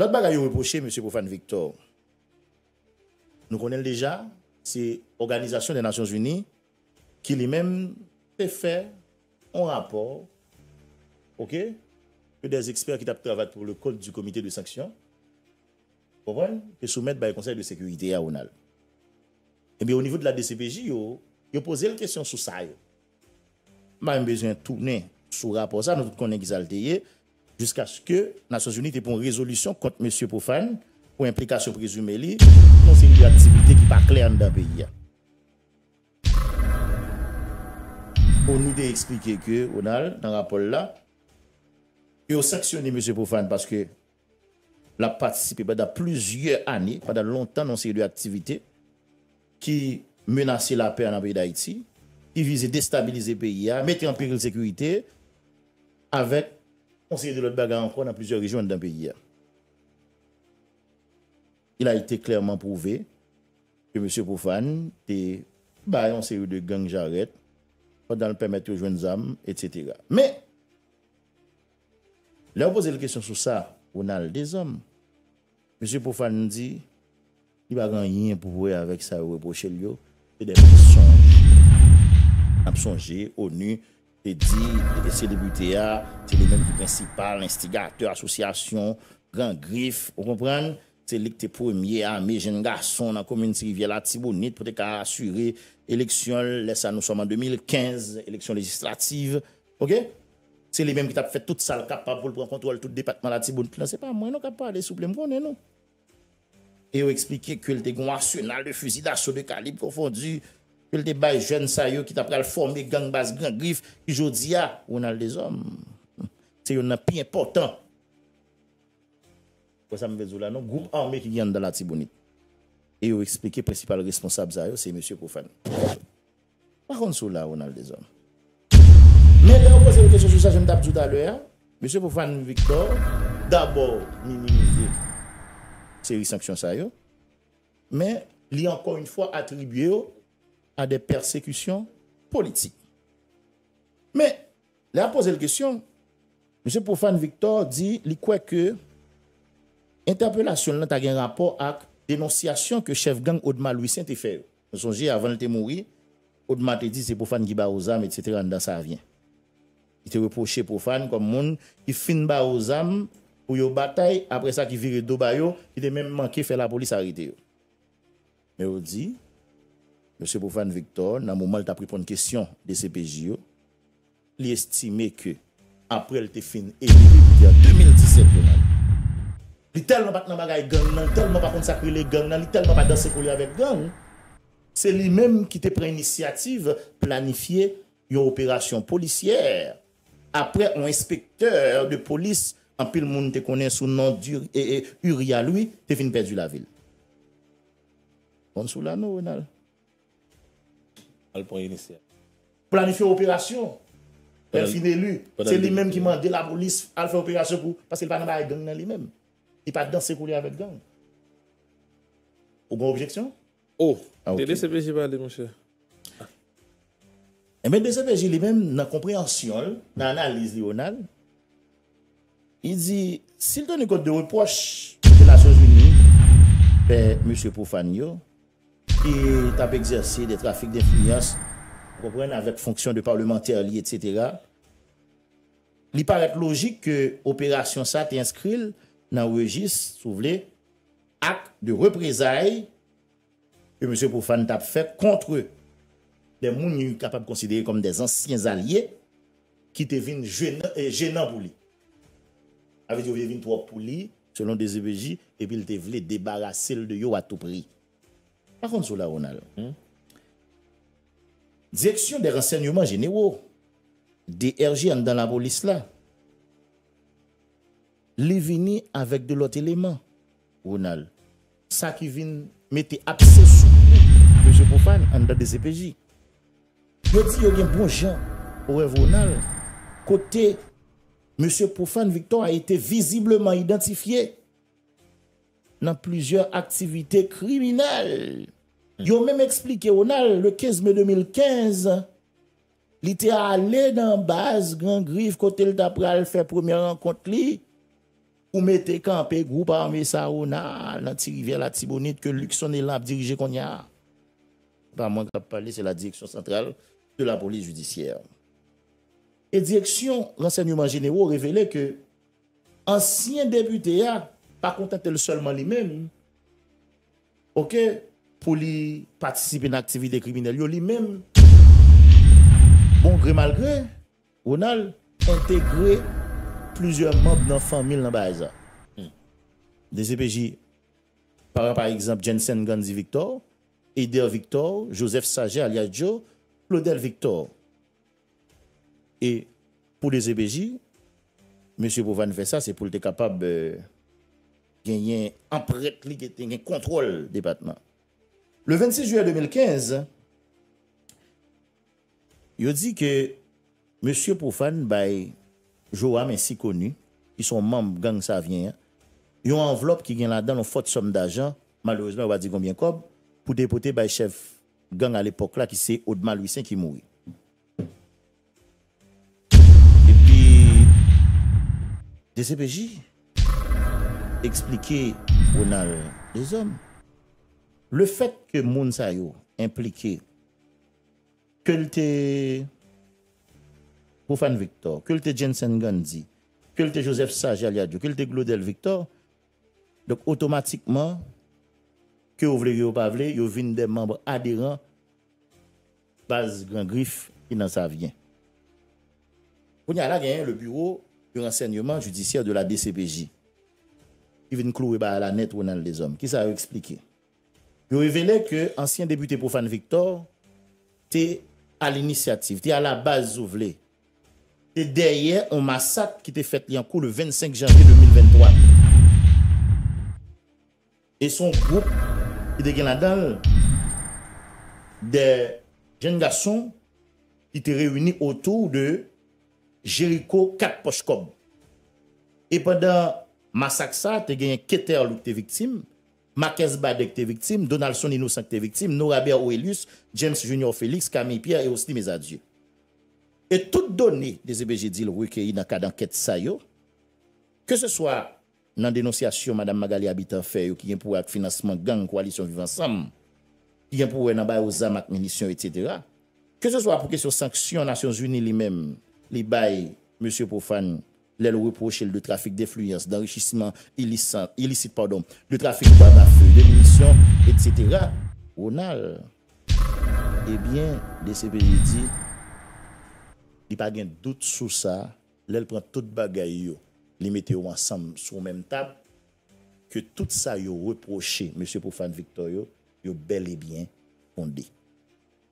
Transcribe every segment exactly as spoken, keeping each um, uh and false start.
Lòt bagay yo repwoche mesye Profane Victor, nou konnen l deja, se Òganizasyon dè Nasyonzini ki li menm te fè yon rapò, oke, ke dè ekspè ki t ap travay pou le code du comité de sanction, konprann, te soumèt bay Konsèy de sekirite a, Ronald. Ebyen, o nivo de la D C P J, yo, yo poze l kesyon sou sa yo. M pa menm bezwen tounen sou rapò sa, nou tout konnen kisa l te ye, jiskaske Nasyonzini te pran yon rezolisyon kont mesye Profane pou enplikasyon prezime li nan yon seri de aktivite ki pa klè anndan peyi a. ONU te eksplike ke, Ronald, nan rapò l la, ke yo sanksyone mesye Profane paske l ap patisipe pandan plizyè ane, pandan lontan, nan yon seri de aktivite ki menase lapè a nan peyi Dayiti, ki vize destabilize peyi a, mete an peril sekirite, avèk yon seri de lòt bagay ankò nan plizyè rejyon anndan peyi a. Il a été clairement prouvé ke mesye Profane te bay yon seri de gang jarèt pandan l pèmèt yo jwenn zam, etsetera. Men, lè yo poze l kesyon sou sa, Ronald Dezòm, mesye Profane di li pa gen anyen pou wè avèk sa yo repwoche l yo, se de mansonj. N ap sonje, ONU te di selebrite a, se li menm ki prensipal enstigatè asosyasyon Gran Grif, ou konprann? Se li ki te premye ame jenn gason nan komin Ti Rivyè Latibonit pou te ka asire eleksyon l. Lè sa, nou sòm an de mil kenz, eleksyon lejislativ. Oke? Se li menm ki t ap fè tout sa l kapab pou l pran kontwòl tout depatman Latibonit lan. Se pa mwen non k ap pale, souple, m konnen nou. E yo eksplike ke l te gen yon asenal de fizi daso de kalib konfondi, ke l te bay jèn sa yo ki t ap pral fòme gang baz Gran Grif, ki jodi a, Ronald Dezòm, se youn nan pi enpòtan. Wè sa m vle di w la non, gwoup ame ki gen anndan Latibonit. E yo eksplike prensipal responsab sa yo, se mesye Profane. Pa konn si w la, Ronald Dezòm. Men lè yo poze l kesyon sou sa, jan m t ap di w talè a, mesye Profane Victor, dabò, minimize seri sanksyon sa yo, men li, ankò yon fwa, atribye yo a de pèsekisyon politik. Men, lè y ap poze l kesyon, mesye Profane Victor di li kwè ke entèpelasyon l lan ta gen rapò ak denonsyasyon ke chèf gang Odma Louissaint te fè yo. Nou sonje, avan l te mouri, Odma te di se Profane ki ba yo zam, etsetera, anndan Savyen. Li te repwoche Profane kòm moun ki fin ba yo zam pou yo batay, apre sa ki vire do ba yo, ki te menm manke fè lapolis arete yo. Men yo di, mesye Profane Victor, nan moman l t ap reponn kesyon D C P J yo, li estime ke, apre l te fin eli depite an de mil disèt, Ronald, li tèlman pa t nan bagay gang nan, li tèlman pa konn sa k rele gang nan, li tèlman pa danse kole avèk gang, se li menm ki te pran inisyativ planifye yon operasyon polisyè apre yon enspektè de polis anpil moun te konnen sou non di, e, e, Uria Louis te fin pèdi lavi l. Konn si w la non, Ronald. Al pran inisyativ. Planifye operasyon. Lè l fin eli, se li menm ki mande lapolis al fè operasyon pou, paske li pa nan bagay gang nan li menm. Li pa danse kole avèk gang. Ou gen objeksyon? Oh, ah, ok. Te D C P J pale, monchè. Enben, D C P J li menm, nan konpreyansyon l, nan analiz li, Ronald, li di, si l tenu kont de repwòch ke Nasyonzini fè mesye Profane yo, ki t ap egzèse de trafik denfliyans, ou konprann, avèk fonksyon de palmantè li, etsetera, li parèt lojik ke operasyon sa te enskri l nan rejis, si w vle, ak de reprezay ke mesye Profane t ap fè kont de moun li kapab konsidere kòm de ansyen alye ki te vin jenan, e, jenan pou li. Sa vle di yo vin twòp pou li, selon D C P J, epi l te vle debarase l de yo a tou pri. Pa konn si w la, Ronald. Hmm? Direksyon dè ransèyman jenero, D R G anndan lapolis la, li vini avèk de lòt eleman, Ronald. Sa ki vin mete apse sou kou mesye Profane anndan D C P J. Yo di yo gen bon jan prèv, Ronald, kote mesye Profane Victor a été visiblement identifié nan plizyè aktivite kriminèl. Yo menm eksplike, Ronald, le kenz me de mil kenz, li te ale nan baz Gran Grif kote l ta pral fè premyè rankont li pou mete kanpe gwoup ame sa Ronald nan Ti Rivyè Latibonit ke Luckson Elan ap dirije kounye a. Se pa mwen k ap pale, se la Direction Centrale de la Police Judiciaire. E Direksyon Ransèyman Jenero revele ke ansyen depite a pa kontante l sèlman li menm, oke, pou li patisipe nan aktivite kriminèl yo, li menm, bon gre mal gre, Ronald entegre plizyè manm nan fanmi l nan bagay sa. D C P J, pa, pa egzanp, Jensen Gandy Victor, Eder Victor, Joseph Sager alyas Joe, Claudel Victor. E pou D C P J, mesye Profane fè sa, se pou l te kapab, eh, genyen anprent li, gen kontwòl depatman. Le vennsis jiyè de mil kenz, yo di ke mesye Profane bay Joram Ensikoni, ki se yon manm gang Savyen an, yon anvlòp ki gen ladan l yon fòt sòm dajan, malerezman, yo pa di konbyen kòb, pou te pote bay chèf gang alepòk la, ki se Odma Louissaint, ki mouri. Epi, D C P J eksplike Ronald Deshommes, lefèt ke moun sa yo enplike, ke l te Profane Victor, ke l te Jensen Gandy, ke l te Joseph Sager alyas Joe, ke l te Claudel Victor, donk, otomatikman, ke yo vle, ke yo pa vle, yo vin de manm aderan baz Gran Grif ki nan Savyen. Kounye a la, genyen le Bureau de Renseignement Judiciaire de la D C P J, ki vin kloure bagay la nèt, Ronald Deshommes. Kisa yo eksplike? Yo revele ke ansyen depite Profane Victor te a linisyativ, te alabaz, si w vle, te dèyè yon masak ki te fèt Lyankou le vennsenk janvye de mil venntwa. E se yon gwoup ki te gen ladan l de jèn gason ki te reyini otou de Jeriko Kat Pòch Kòb. E pandan masak sa, te genyen Keter Louis ki te viktim, Marques Badet ki te viktim, Donaldson Innocent ki te viktim, Norabert Orelius, James Junior Félix, Camille Pierre e Osny Mesadieu. E tout done D C P J di l rekeyi nan kad ankèt sa yo, ke se swa nan denonsyasyon Madam Magalie Habitant fè yo ki gen pou wè ak finansman gang Kowalisyon Viv Ansanm, ki gen pou wè nan ba yo zam ak minisyon, etsetera. Ke se swa pou kesyon sanksyon Nasyonzini li menm, li bay mesye Profane, lè l repwoche l de trafik denfliyans, danrichisman ilisan-, ilisit, padon, de trafik zam a fe, de minisyon, etsetera. Ronald, ebyen, D C P J di, li pa gen dout sou sa, lè l pran tout bagay yo, li mete yo ansanm sou menm tab, ke tout sa yo repwoche mesye Profane Victor yo, yo bèl e byen fonde.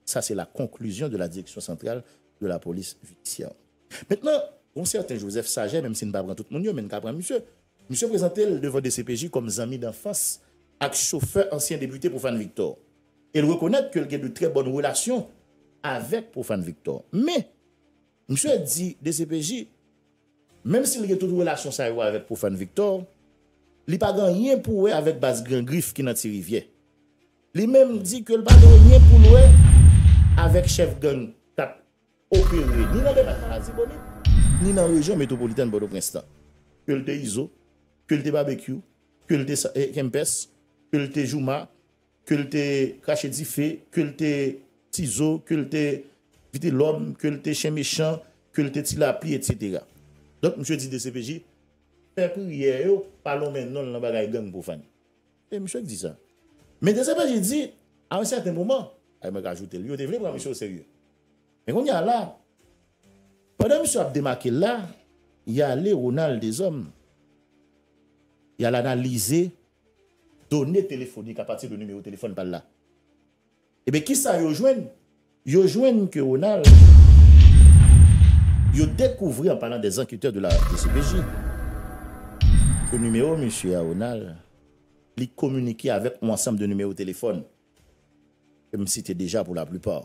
Sa se la conclusion de la Direction Centrale de la Police Judiciaire. Mentnan, yon sèten Joseph Sager, menm si n pa pran tout moun yo, men n ka pran misye, misye prezante l devan D C P J kòm zanmi danfans ak chofè ansyen depite Profane Victor. E l rekonèt ke l gen de trè bòn relasyon avèk Profane Victor. Men, misye di D C P J, menm si l gen tout relasyon sa yo avèk Profane Victor, li pa gen anyen pou wè avèk baz Gran Grif ki nan Ti Rivyè. Li menm di ke l pa gen anyen pou l wè avèk chèf gang k ap opere ni nan depatman Latibonit, ni nan rejyon metwopolitèn Pòtoprens lan. Ke l te Izo, ke l te Babekyou, ke l te sa-, eh, Kempès, ke l te Jouma, ke l te Krache Dife, ke l te Tizo, ke l te Vitelòm, ke l te Chen Mechan, ke l te Ti Lapli, etsetera. Donk, misye di D C P J, fè priyè yo pa lonmen non l nan bagay gang Profane. E misye k di sa. Men D C P J di, a yon sèten moman, ay mwen ka ajoute l, yo te vle pran misye oserye. Men kounye a la, pandan misye ap demake l la, y ale Ronald Deshommes, y al analize done telefonik apati de nimewo telefòn pa l la. Ebyen, kisa yo jwenn? Yo jwenn ke Ronald, yo dekouvri, an palan dè anketè de la D C P J, ke nimewo misye a, Ronald, li kominike avèk yon ansanm de nimewo telefòn ke m site deja pou laplipa.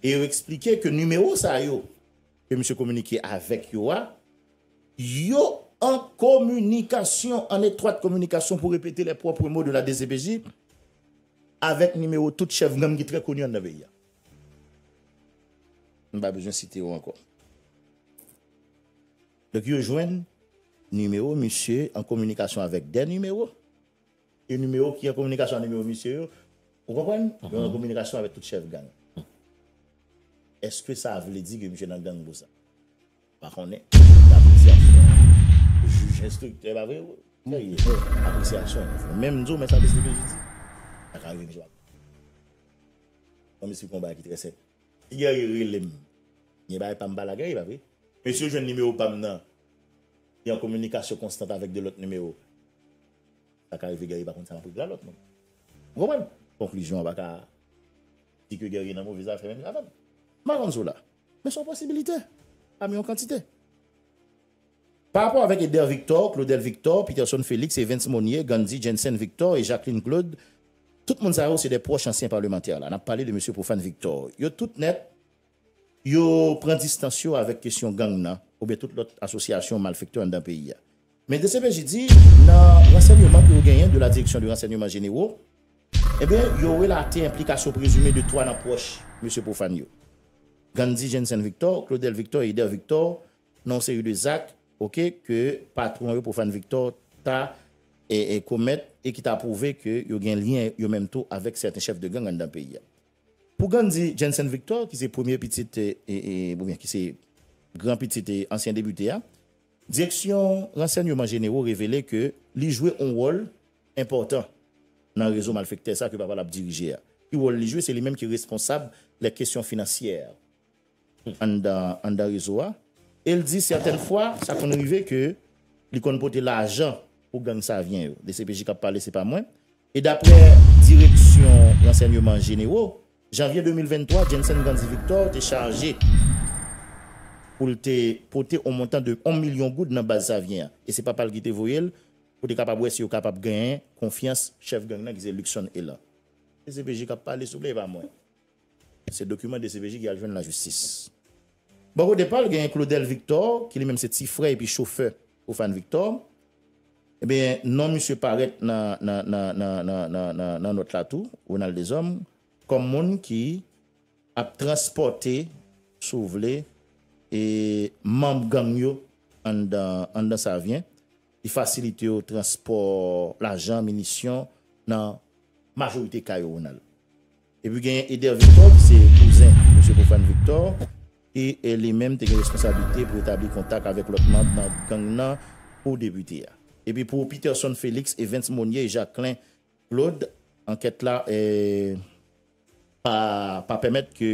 E yo eksplike ke nimewo sa yo ke misye kominike avèk yo a, yo an kominikasyon, an etwat kominikasyon, pou repete les propres mots de la D C P J, avèk nimewo tout chèf gang ki trè koni anndan peyi a. M pa bezwen site yo ankò. Donk, yo jwenn nimewo misye an kominikasyon avèk de nimewo. E nimewo ki an kominikasyon ak nimewo misye yo, ou konprann? Yo an kominikasyon avèk tout chèf gang. Èske sa vle di ke misye nan gang pou sa? Pa konnen. Apresyasyon jij enstriktè, pa vre? Serye. Apresyasyon. Menm di w, men sa D C P J di. Sa ka rive, misye pa. Yon misye konba ki trè sèk. Si Guerrier rele m, gen bagay pa m pale ak Guerrier, pa vre? Mesye jwenn nimewo pa m nan. Li an kominikasyon konstant avèk de lòt nimewo. Sa ka rive Guerrier pa konn sa m ap regle a lòt moun. Ou konprann? Konklizyon an pa ka di ke Guerrier nan move zafè menm jan avè m. M pa konn sa w la. Men se yon posibilite. Pami yon kantite. Pa rapò avèk Eder Victor, Claudel Victor, Peterson Félix, Evens Monier, Gandhi Jensen Victor e Jacqueline Claude, tout moun sa yo se de pwòch ansyen palmantè la. N ap pale de mesye Profane Victor. Yo tout nèt, yo pran distans yo avèk kesyon gang nan, oubyen tout lòt asosyasyon malfektè anndan peyi a. Men D C P J di, nan ransèyman ke yo genyen de la Direction de Renseignements Généraux, ebyen, yo relate enplikasyon prezime de twa nan pwòch mesye Profane yo. Gandhi Jensen Victor, Claudel Victor e Eder Victor, nan yon seri de zak, oke, ke patwon yo, Profane Victor, ta e, e komèt e ki ta pwouve ke yo gen lyen yo menm tou avèk sèten chèf de gang anndan peyi a. Pou Gandhi Jensen Victor, ki se premye pitit, e, e, e, oubyen ki se gran pitit, e, ansyen depite a, Direksyon Ransèyman Jenero revele ke li jwe yon wòl enpòtan nan rezo malfektè sa ke papa l ap dirije a. Ki wòl li jwe? Se li menm ki responsab lè kesyon finansyè anndan, anndan rezo a. E l di sètèn fwa, sa konn rive ke li konn pote lajan pou gang Savyen yo. D C P J k ap pale, se pa mwen. E daprè Direksyon Ransèyman Jenero, janvye de mil venntwa, Jensen Gandhi Victor te chaje pou l te pote yon montan de yon milyon goud nan baz Savyen an. E se papa l ki te voye l pou te kapab wè si yo kapab genyen konfyans chèf gang nan ki se Luckson Elan. D C P J k ap pale, souple, e pa mwen. Se dokiman D C P J ki al jwenn lajistis. Bò kote pa l, genyen Claudel Victor, ki li menm se ti frè epi chofè Profane Victor. Ebyen, non misye parèt nan, nan, nan, nan, nan, nan, nan, nan nòt la tou, Ronald Deshommes, kòm moun ki ap transpòte, si w vle, e manm gang yo anndan, anndan Savyen. Li fasilite yo transpò lajan, minisyon nan majorite ka yo, Ronald. Epi genyen Eder Victor, ki se kouzen mesye Profane Victor, ki, e, li menm te gen responsablite pou etabli kontak avèk lòt manm nan gang nan pou depite a. Epi pou Peterson Félix, Evens Monier e Jacquelin Claude, ankèt la, e, pa, pa pèmèt ke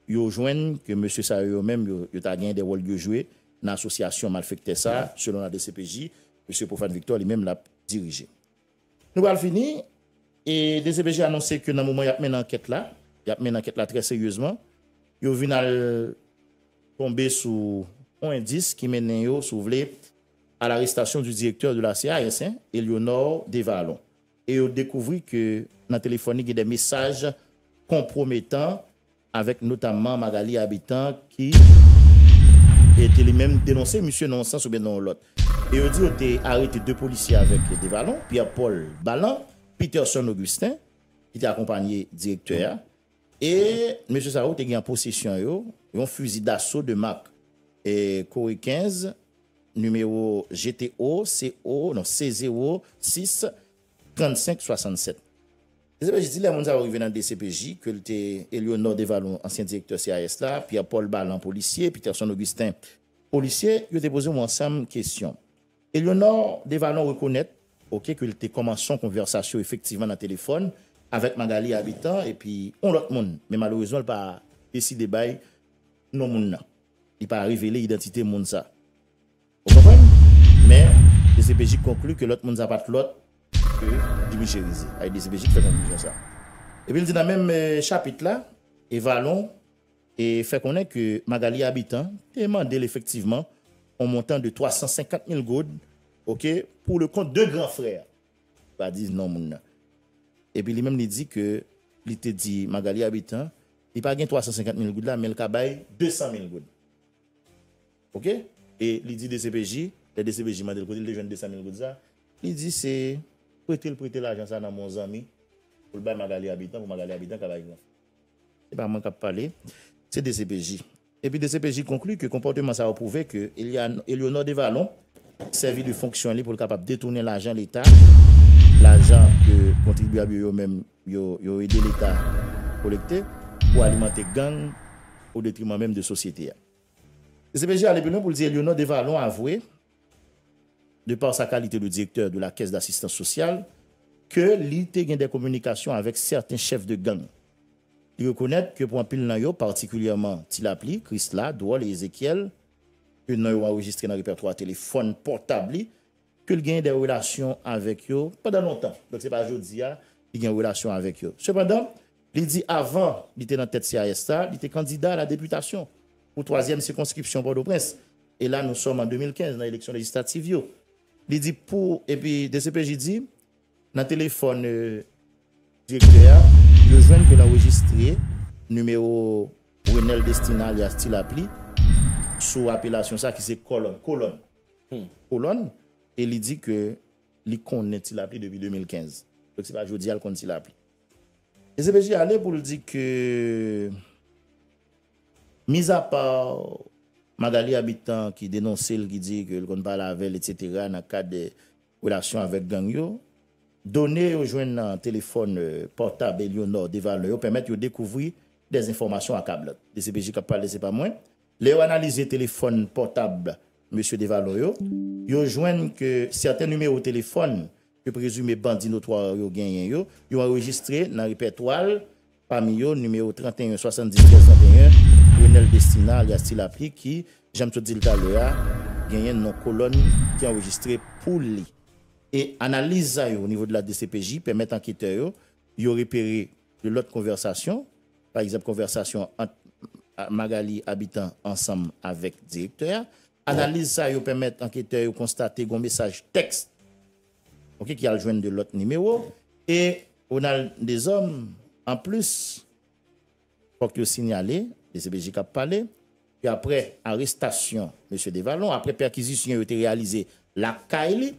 yo jwenn ke mesye sa yo, yo menm, yo, yo ta gen de wòl yo jwe nan asosyasyon malfektè sa, selon la D C P J, mesye Profane Victor li menm l ap dirije. Nou pral fini, e D C P J anonse ke nan moman y ap mennen ankèt la, y ap mennen ankèt la trè seryezman, yo vin al tonbe sou yon endis ki mennen yo, si w vle, à l'arrestation du directeur de la C I S, hein, Eleonor Devalon. E yo dekouvri ke nan telefòn li gen de mesaj konpwometan avèk notamman Magalie Habitant ki te li menm denonse misye nan yon sans oubyen nan yon lòt. E yo di yo te arete de polisye avèk Devalon, Pierre Paul Balan, Peterson Augustin, ki te akonpanye direktè a. E mesye sa yo te gen an posesyon yo yon fizi daso de mak, e, Corey kenz, nimewo G T O C O, non, C zewo sis trannsenk swasannsèt. D C P J di lè moun sa yo rive nan D C P J, ke l te Eleonor Devalon, ansyen direktè C I S la, Pierre Paul Balan, polisye, Peterson Augustin, polisye, yo te poze yon ansanm kesyon. Eleonor Devalon rekonèt, oke, ke l te kòmanse yon konvèsasyon efektivman nan telefòn avèk Magalie Habitant epi yon lòt moun, men malerezman, l pa deside bay non moun nan. Li pa revele idantite moun sa. Ou konprann? Men, D C P J konkli ke lòt moun sa pa t lòt ke Jimmy Chérizier. Ay, D C P J ki fè konklizyon sa. Epi l di nan menm, eh, chapit la, Devalon, eh, fè konnen ke Magalie Habitant te mande l efektivman yon montan de twa san senkant mil goud, oke, pour le compte de grand frère. Pa di non moun nan. Epi li menm li di ke li te di Magalie Habitant, li pa gen twa san senkant mil goud la, men l ka bay de san mil goud. Oke? E li di D C P J, lè D C P J mande l kote l te jwenn de san mil goud sa, li di se prete l prete lajan sa nan men yon zanmi pou l bay Magalie Habitant, pou Magalie Habitant ka bay gran frè. Se pa mwen k ap pale, se D C P J. Epi D C P J konkli ke konpòteman sa yo pwouve ke Elian-, Eleonor Devalon sèvi de fonksyon li pou l kapab detounen lajan Leta, lajan ke kontribyab yo, yo menm, yo, yo ede Leta kolekte pou alimante gang o detriman menm de sosyete a. D C P J ale pi lwen pou l di Elionor Devalon avwe, de par sa kalite de direktè de la Caisse d'Assistance Sociale, ke li te gen de kominikasyon avèk sèten chèf de gang. Li rekonèt ke pou anpil nan yo, patikilyèman Ti Lapli, Krisla, Dwòl e Ezekyèl, ke non yo anrejistre nan repètwa telefòn pòtab li, ke l genyen de relasyon avèk yo pandan lontan. Donk, se pa jodi a li gen relasyon avèk yo. Sepandan, li di avan li te nan tèt C I S la, li te kandida a la depitasyon pou twazyèm sikonskripsyon Pòtoprens. E la, nou sòm an de mil kenz nan eleksyon lejislatif yo. Li di pou, epi D C P J di, nan telefòn euh, direktè a, yo jwenn ke l anrejistre nimewo Renel Destina alyas Ti Lapli sou apelasyon sa ki se Kòlòn. Kolòn. Kolòn. E li di ke li konnen Ti Lapli depi de mil kenz. Donk, se pa jodi a l konn Ti Lapli. E C P J ale pou l di ke, mizapa Magali Habitant ki denonse l, ki di ke l konn pale avè l, etsetera, nan kad de relasyon avèk gang yo, done yo jwenn nan telefòn euh, pòtab Elionor Devalon yo pèmèt yo dekouvri de enfòmasyon akablant. D C P J k ap pale, se pa mwen. Lè yo analize telefòn pòtab mesye Devalon yo, yo jwenn ke sèten nimewo telefòn ke prezime bandi notwa yo genyen yo, yo anrejistre nan repètwa l, pami yo nimewo trannteyen swasanndis trèz trannteyen, Renel Destina alyas Ti Lapli, ki, jan m sot di l talè a, genyen non Kolòn ki anrejistre pou li. E analiz sa yo o nivo de la D C P J pèmèt anketè yo, yo repere de lòt konvèsasyon, pa egzanp, konvèsasyon ant Magali Habitant ansanm avèk direktè a. Analiz sa yo pèmèt anketè yo konstate gon mesaj tèks, ok, ki al jwenn de lòt nimewo. E Ronald Deshommes, anplis, fòk yo sinyale, D C P J k ap pale, ke aprè arestasyon mesye Devalon, aprè pèkizisyon yo te reyalize lakay li,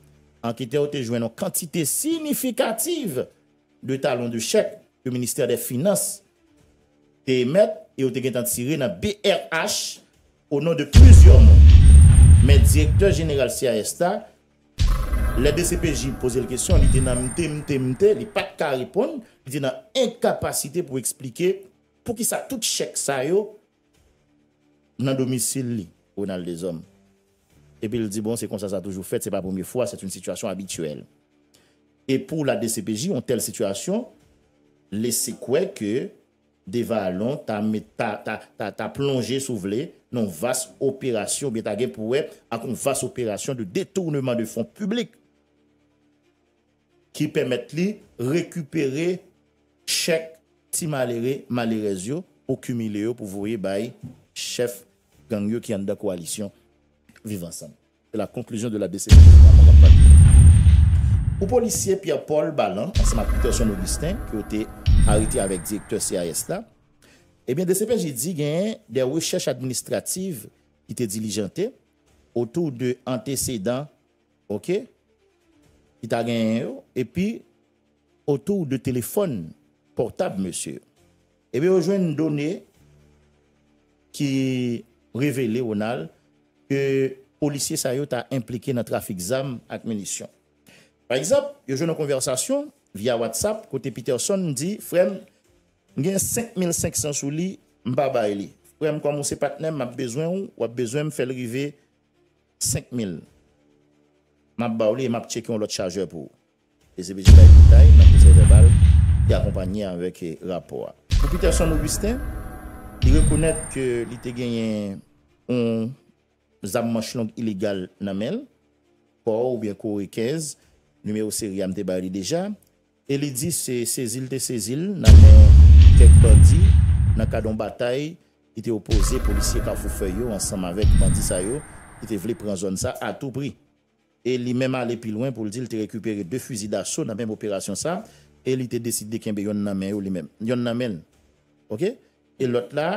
anketè yo te jwenn yon kantite siyifikativ de talon de chèk ke ministè dè finans te emèt e yo te gentan tire nan B R H o non de plizyè moun. Men direktè jeneral C I S la, lè D C P J poze l kesyon, li te nan mte, mte, mte, li pa t ka reponn, li te nan enkapasite pou eksplike poukisa tout chèk sa yo nan domisil li, Ronald Deshommes. Epi l di, bon, se konsa sa toujou fèt, se pa premye fwa, c'est une situation habituelle. E pou la D C P J, yon tèl sitiyasyon lese kwè ke Devalon ta, met, ta, ta, ta, ta plonje, si w vle, nan yon vas operasyon, oubyen ta gen pou wè ak yon vas operasyon de détournement de fonds publics ki pèmèt li rekipere chèk ti malere, malerèz yo, pou kimile yo, pou voye bay chèf gang yo ki anndan kowalisyon Viv Ansanm. C'est la conclusion de la D C P J. Pou polisye Pierre Paul Balan, ansanm ak Peterson Augustin, ke yo te arete avèk direktè C I S la, ebyen, D C P J di genyen de rechèch administrativ ki te dilijante otou de antesedan, ok, ki ta genyen yo, epi otou de telefòn pòtab mesye yo. Ebyen, yo jwenn done ki revele, Ronald, ke polisye sa yo ta enplike nan trafik zam ak minisyon. Pa egzanp, yo jwenn yon konvèsasyon via WhatsApp kote Peterson di, frè m, m gen senk mil senk san sou li, m pa bay li. Frè m, kòm ou se patnè m, m ap bezwen w, w ap bezwen m fè l rive senk mil. M ap ba w li e m ap tcheke yon lòt chajè pou ou. D C P J bay detay nan pwosè vèbal ki akonpanye avèk, eh, rapò a. Pou Peterson Augustin, li rekonèt ke li te genyen yon zam manch long ilegal nan men l, Kò oubyen Kore kenz, nimewo seri a m te ba li deja, e li di se sezi l te sezi l nan men kèk bandi nan kad yon batay ki te opoze polisye Kafou Fèy yo ansanm avèk bandi sa yo ki te vle pran zòn sa a tou pri. E li menm ale pi lwen pou l di l te rekipere de fizi daso nan menm operasyon sa, e li te deside kenbe yonn nan men yo li menm, yonn nan men l. Ok? E lòt la,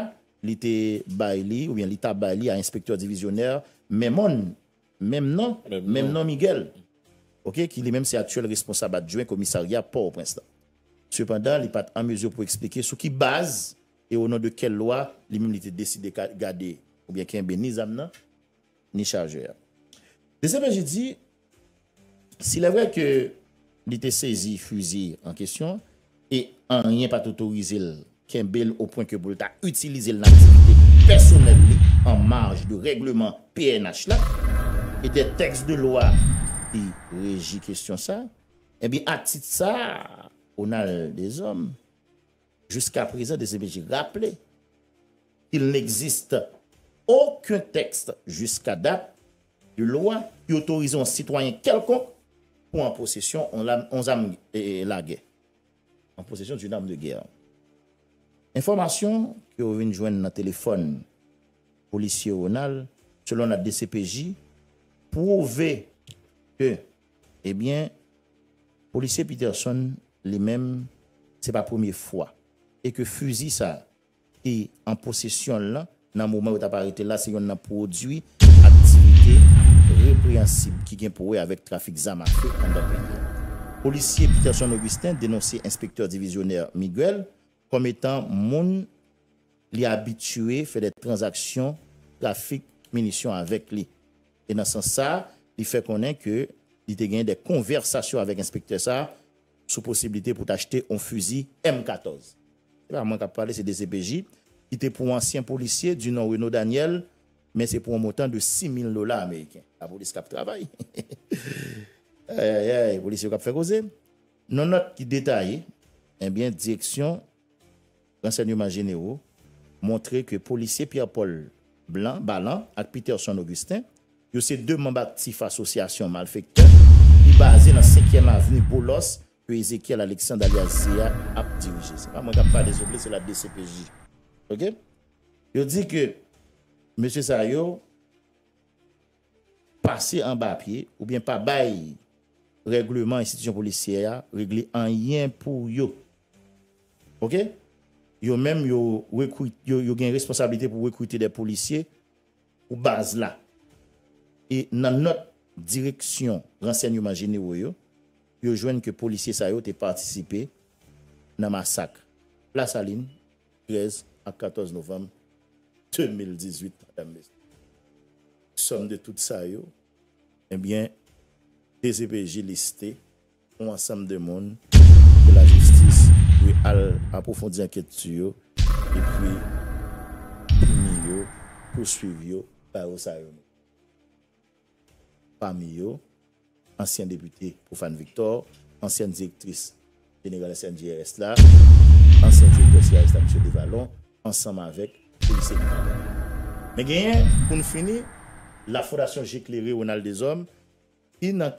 li te bay li, oubyen li ta bay li a enspektè divizyonè Memon, menm non, menm non Miguel. Ok? Ki li menm se aktyèl responsab adjwen komisarya Pòtoprens la. Sepandan, li pa t an mezi pou eksplike sou ki baz e o non de kèl lwa li menm li te deside ka-, gade oubyen kenbe ni zam nan, ni chajè a. D C P J di, s'il est vrai que li te sezi fizi an kesyon e anyen pa t otorize l kenbe l o pwen ke pou l ta itilize l nan aktivite pèsonèl li an maj de règleman P N H la e de tèks de lwa ki reji kesyon sa, ebyen, a tit sa, Ronald Deshommes, jiska prezan, D C P J raple, il n'existe aucun texte jusqu'à date de loi ki otorize yon sitwayen kèlkonk pou an posesyon yon lam- yon zam e, e, lagè. En possession d'une arme de guerre. Enfòmasyon ke yo vin jwenn nan telefòn polisye Ronald, selon la D C P J, pwouve ke, ebyen, polisye Peterson li menm, se pa premye fwa. E ke fizi sa ki an posesyon l lan, nan moman yo t ap arete l la, se yonn nan pwodui aktivite repreyansib ki gen pou wè avèk trafik zam afe anndan peyi a. Polisye Peterson Augustin denonse enspektè divizyonè Miguel kòm etan moun li abitye fè de tranzaksyon trafik minisyon avèk li. E nan sans sa, li fè konnen ke li te gen de konvèsasyon avèk enspektè sa sou posiblite pou t achte yon fizi M katòz. Se pa mwen k ap pale, se D C P J, ki te pou ansyen polisye di non Renaud Daniel, men se pou yon montan de sis mil dola ameriken. Lapolis k ap travay. Ay, ay, ay, polisye yo k ap fè koze. Nan nòt ki detaye, ebyen, direksyon ransèyman jenero montre ke polisye Pierre Paul Blanc, Balan ak Peterson Augustin, yo se de manm aktif asosyasyon malfektè ki baze nan senkyèm avni Boulos ke Ezekiel Alexandre alyas Zéa ap dirije. Se pa mwen k ap pale, souple, se la D C P J. Oke? Yo di ke mesye sa yo pase anba pye oubyen pa bay règleman enstitisyon polisyè a regle anyen pou yo. Oke? Yo menm, yo rekri-, yo, yo gen responsablite pou rekrite de polisye pou baz la. E nan nòt direksyon ransèyman jenero yo, yo jwenn ke polisye sa yo te patisipe nan masak Lasalin, trèz ak katòz novanm de mil dizuit, medam, mesye. Sòm de tout sa yo, ebyen, D C P J liste yon ansanm de moun ke lajistis dwe al apwofondi ankèt sou yo, epi pini yo, pouswiv yo, ba yo sa yo. Pami yo, ansyen depite Profane Victor, ansyèn direktris jeneral S N J R S la, ansyen direktè C R S la, mesye Devalon, ansanm avèk polisye ki t anba. Men genyen, pou n fini, la Fondation J'éclairé Ronald Deshommes, ki nan